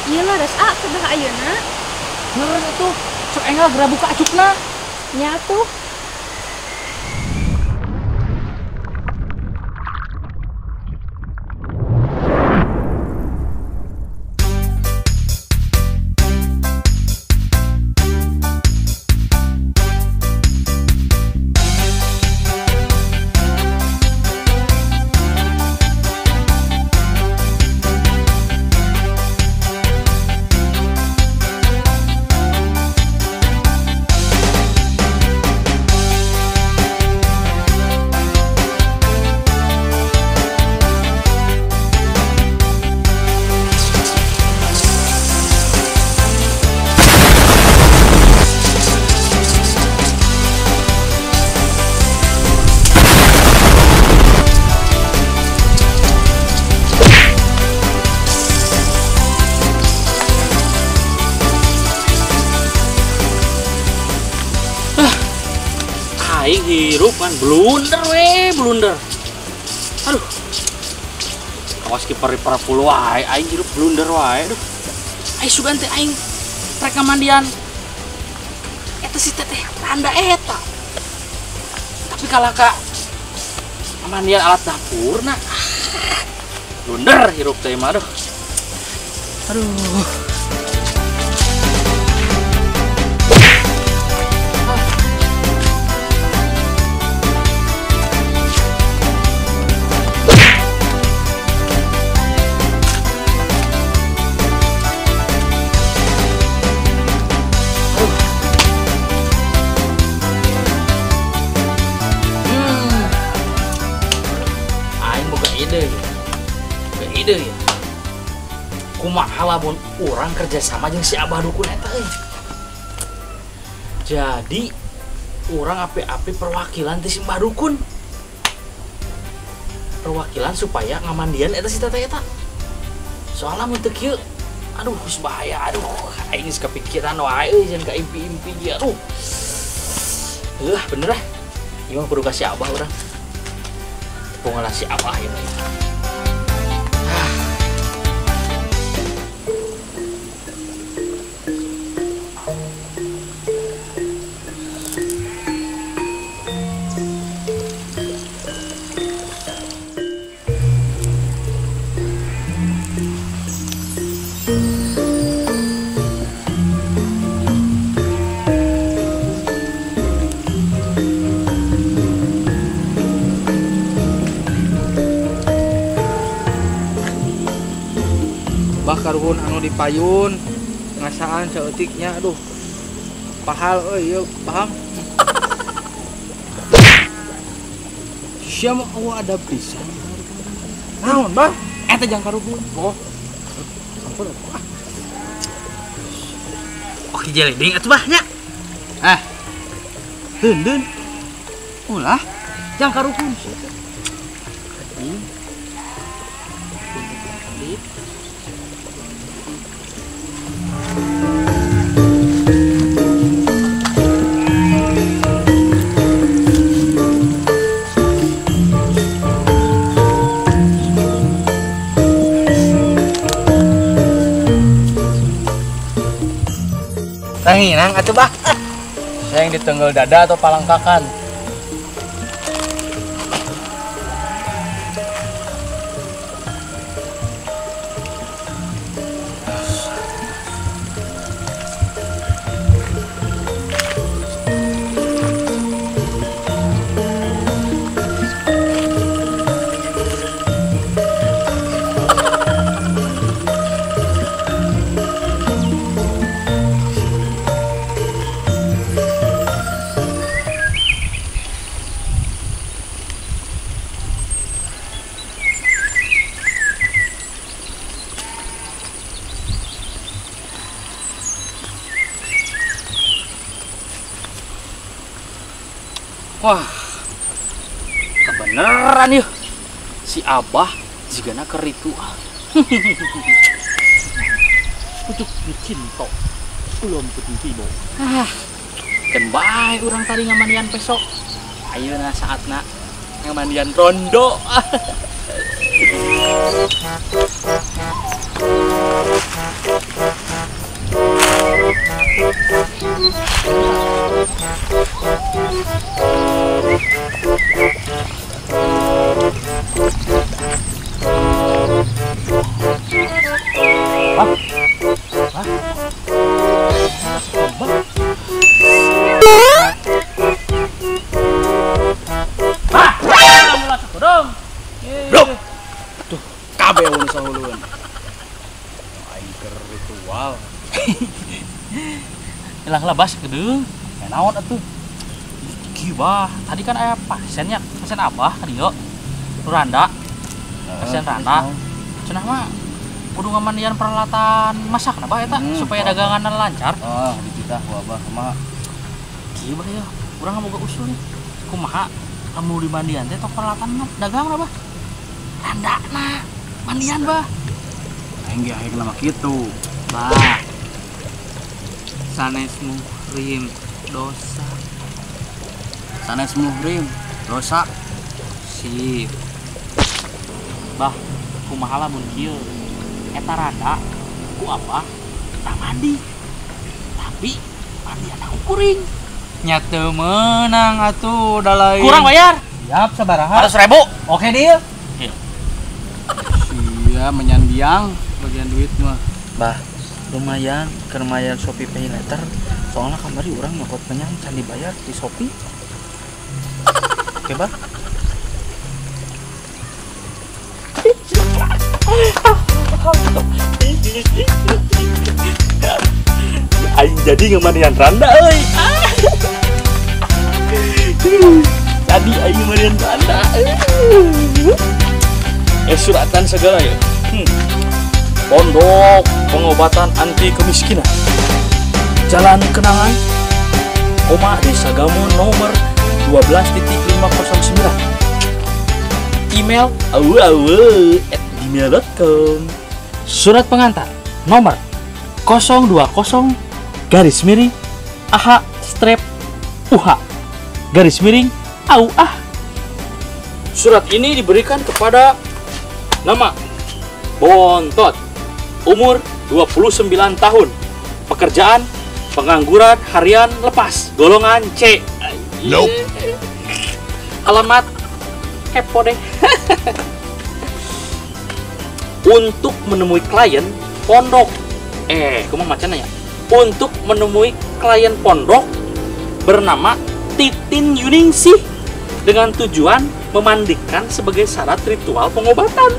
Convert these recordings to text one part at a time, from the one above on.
Ieu leres ah kedah ayeuna. Leres atuh. Sok enggal geura buka acukna. Nya atuh. Aing hirup kan blunder we, blunder. Aduh. Awas kiper 40 wae, aing hirup blunder wae. Aduh. Aing sugan teh aing rek mandian. Eta si teteh randa eta. Tapi kalah ka mandian alat dapurna. Blunder hirup teh mah aduh. Aduh. Ide ya. Kumaha lamun urang kerjasama jeung si Abah dukun eta euy. Jadi urang api-api perwakilan ti si Mbah dukun. Perwakilan supaya ngamandian eta si teteh eta. Soalna mun teu kieu, aduh geus bahaya, aduh aing geus kepikiran wae euy jeung ka impi-impi ge aduh. Heuh bener ah. Ieu mah kudu ka si Abah urang. Tepung si Abah ieu mah. Bah karuhun anu dipayun ngasaan saeutiknya aduh pahal euy ieu paham sia mah eueuh ada pisan naon bah eta jang karuhun oh ampun ah oke jelebing atuh bah nya ah deun ulah jang karuhun Tanginang atuh bah. Saya yang ditenggel dada atau palangkakan. Wah, kebeneran yuk si Abah jigana ke ritual. Pucuk dicinto, belum putih tibo. Ah, kan bae urang tadi ngamandian pesok. Ayeuna saatna ngamandian rondo. Bah. Bah. Bah. Bah. Sakodong. Blok. Tuh, kabeh nu sahulueun. Aing keur ritual. Hilang lah bas kedeung. Ya naon atuh? Kieu bah, tadi kan aya pasiennya, pasien abah ka dieu. Nu randa. Pasien randa. Cenah mah kudu ngamandian peralatan masak na bah eta supaya dagangan lancar. Oh, dititah ku abah kumaha? Kieu bah ya, urang boga usul nih. Kumaha lamun dimandian teh tok peralatan dagang na bah. Randana mandian bah. Aing ge hayang mah kitu. Bah. Sanes muhrim dosa. Sanes muhrim dosa. Sip. Bah, kumaha lamun kieu? Eta randa ku abah tah mandi. Tapi mandian aku kuring. Nya teu meunang atuh da lain. Kurang bayar. Siap sabaraha? 100.000. Oke deal. Iya. Sia menyan biang bagian duit mah. Bah, lumayan keur mayar Shopee Pay Later. Soalnya kamari urang nyokot menyan can dibayar di Shopee. Oke, bah. Aing jadi ngemandian randa euy. Tadi aing ngemandian randa. Suratan segala ya. Pondok pengobatan anti kemiskinan. Jalan Kenangan, koma Desa Gamon nomor 12.509. Email awu@gmail.com. Surat pengantar nomor 020 garis miring AH strep UH garis miring AUA. Surat ini diberikan kepada nama Bontot, umur 29 tahun, pekerjaan pengangguran harian lepas, golongan C. Nope. Alamat kepo deh. Untuk menemui klien pondok, kumaha macana ya? Untuk menemui klien pondok bernama Titin Yuningsih dengan tujuan memandikan sebagai syarat ritual pengobatan.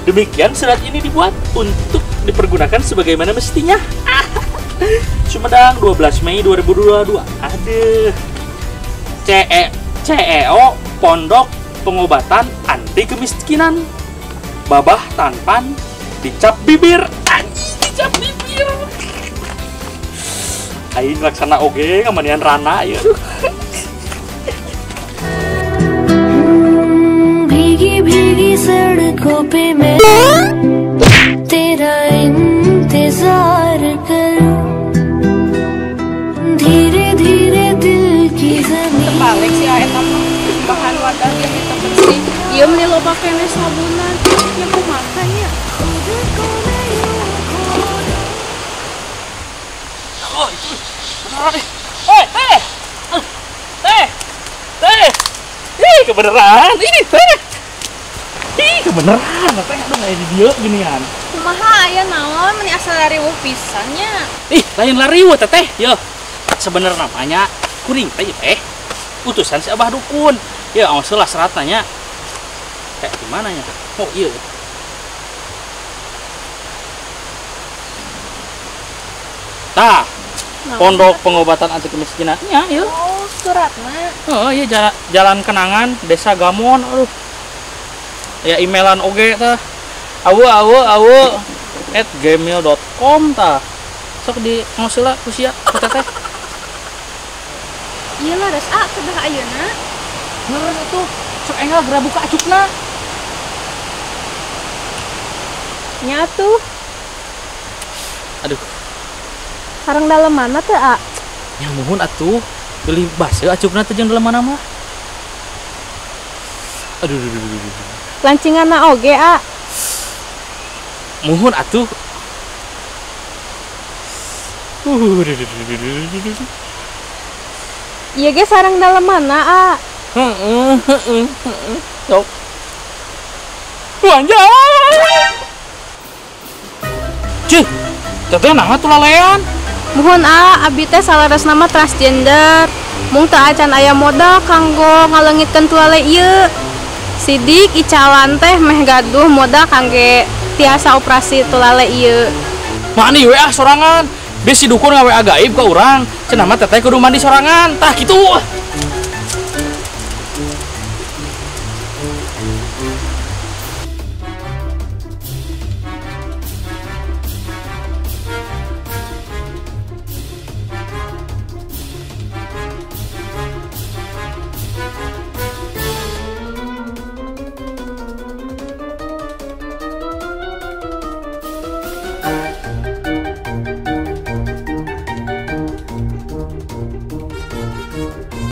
Demikian surat ini dibuat untuk dipergunakan sebagaimana mestinya. Sumedang 12 Mei 2022. Aduh. CEO Pondok Pengobatan Anti Kemiskinan. Babah Tanpan dicap bibir. Anjing, dicap bibir. Aing laksana oge ngamandian rana ieu. भीगी भीगी सड़कों पे मैं तेरा इंतजार करूं धीरे धीरे दिल की जमीन terbalik sih eta mah bahan wadah yang itu bersih ieu meni loba keneh sabunan nya kumaha nya. Oh, oi, teh. Teh. Teh. Ih, kebeneran. Ini teh. Ih, kebeneran. Teh aduh aya di dieu ginian. Kumaha aya naon meni asa lariweuh pisan nya. Ih, lain lariweuh teteh. Yo. Sebenerna namanya kuring teh teh. Utusan si Abah dukun. Ya, awas lah seratna nya. Kayak gimana nya? Oh, iya. Tah. Pondok pengobatan anti kemiskinan nya ieu. Oh, suratna. Oh, iya Jalan Kenangan, Desa Gamon, aduh. Ya emailan oge tah. awu@gmail.com tah. Sok di ngosela ku sia ku teteh. Ieu leres ah kedah ayeuna. Leres atuh. Sok enggal geura buka acukna. Nya atuh. Aduh. Sareng dalam mana teh, A? Ya muhun atuh. Beli baseuh acukna teh jeung dalam mana mah. Aduh, aduh, aduh, aduh. Lancinganna oge, A. Muhun atuh. Ieu ge sareng dalam mana, A? Heeh, heeh, heeh. Sok. Anjay. Cih, teteh naha tulalean? Muhun ah, abi teh saleresna mah transgender. Mung teu acan aya modal kanggo ngaleungitkeun tulale ieu. Sidik icalan teh meh gaduh modal kangge tiasa operasi tulale ieu. Mani we ah sorangan. Bisi dukun ngawe gaib ka urang. Cenah mah teteh kudu mandi sorangan. Tah kitu.